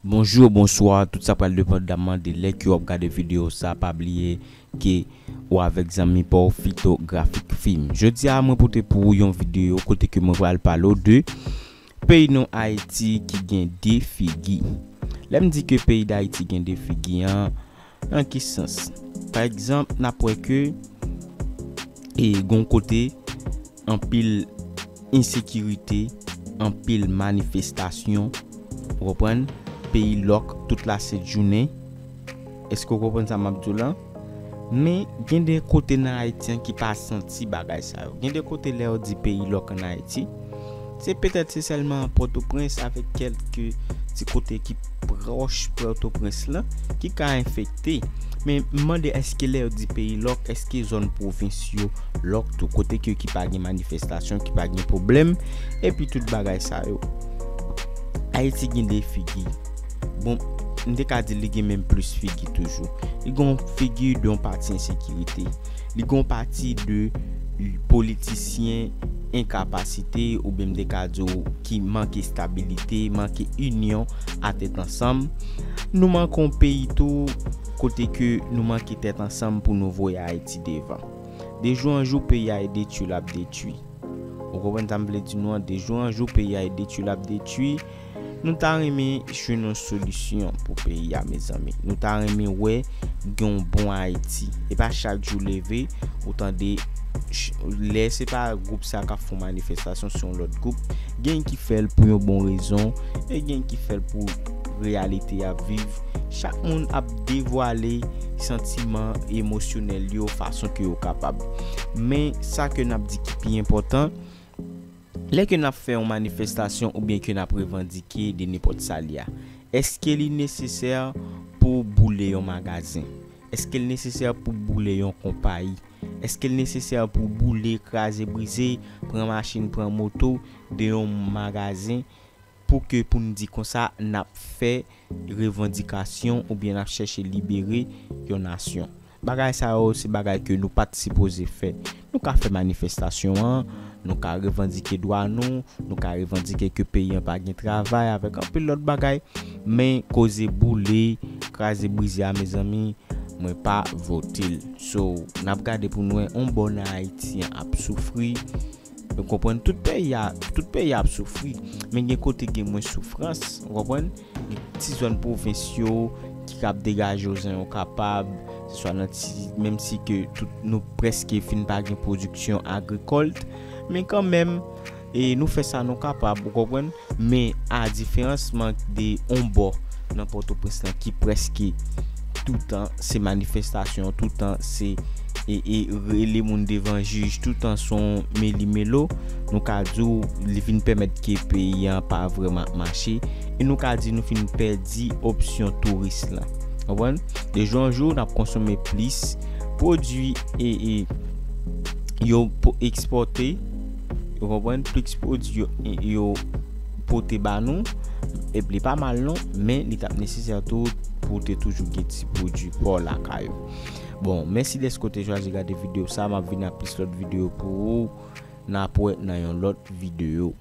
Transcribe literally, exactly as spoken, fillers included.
Bonjou, bonswa, tout sa pral depandaman de lè ke w ap gade videyo sa. Pa bliye ke ou avèk zanmi pa w Fito Grafik Film. Jodi a, mwen pote pou ou yon videyo kote ke mwen pral pale w de peyi nou Ayiti ki gen de figi. Lè m di ke peyi Dayiti gen de figi an, nan ki sans? Pa egzanp, n ap wè ke e gon kote anpil ensekirite, anpil manifestasyon, ou konprann, peyi lòk tout la sent jounen. Èske w konprann sa m ap di w la? Men gen de kote nan Ayiti an ki pa santi bagay sa yo. Gen de kote lè yo di peyi lòk ann Ayiti, se petèt se sèlman Pòtoprens avèk kèlke ti kote ki pwòch Pòtoprens lan ki ka enfekte. Men m mande èske lè yo di peyi lòk, èske zòn pwovens yo lòk tou, kote ke ki pa gen manifestasyon, ki pa gen pwoblèm, epi tout bagay sa yo. Ayiti gen de figi. Bon, m te ka di li gen menm plis figi toujou. Li gen yon figi de yon pati ensekirite. Li gen yon pati de politisyen enkapasite, oubyen m te ka di w ki manke estabilite, manke inyon a tèt ansanm. Nou manke yon peyi tou kote ke nou manke tèt ansanm pou nou voye Ayiti devan. De jou an jou, peyi a e detwi l ap detwi. Ou konprann sa m vle di nou an? De jou an jou, peyi a e detwi l ap detwi. Nou ta renmen jwenn yon solisyon pou peyi a, mezanmi. Nou ta renmen wè gen yon bon Ayiti. E pa chak jou leve, ou tande, ch-, lè se pa gwoup sa k ap fè yon manifestasyon, se yon lòt gwoup. Gen ki fè l pou yon bon rezon, e gen ki fè l pou reyalite y ap viv. Chak moun ap devwale santiman emosyonèl yo fason ke yo kapab. Men sa ke n ap di ki pi enpòtan, lè ke n ap fè yon manifestasyon oubyen ke n ap revandike de nenpòt sa l ye a, èske li nesesè pou w boule yon magazen? Èske l nesesè pou w boule yon konpayi? Èske l nesesè pou w boule, kraze, brize, pran machin, pran moto de yon magazen pou ke, pou n di konsa, n ap fè revandikasyon oubyen n ap chèche libere yon nasyon? Bagay sa yo se bagay ke nou pa t sipoze fè. Nou ka fè manifestasyon an, nou ka revandike dwa nou, nou ka revandike ke peyi an pa gen travay avèk anpil lòt bagay, men koze boule, kraze, brize a, mezanmi, mwen pa vote l. So, n ap gade pou n wè yon bò nan Ayiti an ap soufri. Nou konprann tout peyi a, tout peyi a ap soufri, men gen kote gen mwens soufrans, ou konprann? Gen ti zòn pwovens yo ki ap degaje yo jan yo kapab, se swa nan ti, menm si ke tout nou prèske fin pa gen pwodiksyon agrikòl, men kanmenm, e nou fè sa nou kapab, ou konprann? Men a diferansman de yon bò nan Pòtoprens lan ki prèske toutan se manifestasyon, toutan se e, e rele moun devan jij, toutan se yon meli melo, nou ka di w li vin pèmèt ke peyi an pa vrèman ap mache, e nou ka di nou fin pèdi opsyon touris lan. Konprann? De jou an jou, n ap konsome plis pwodui e, e yo po-, ekspòte, ou konprann, plis pwodui yo, yo pote ba nou, epi li pa mal non, men li t ap nesesè tou pou w te toujou gen ti pwodui pa w lakay ou. Bon, mèsi dèske w te chwazi gade videyo sa, m ap vin ak plis lòt videyo pou ou, n ap wè nan yon lòt videyo.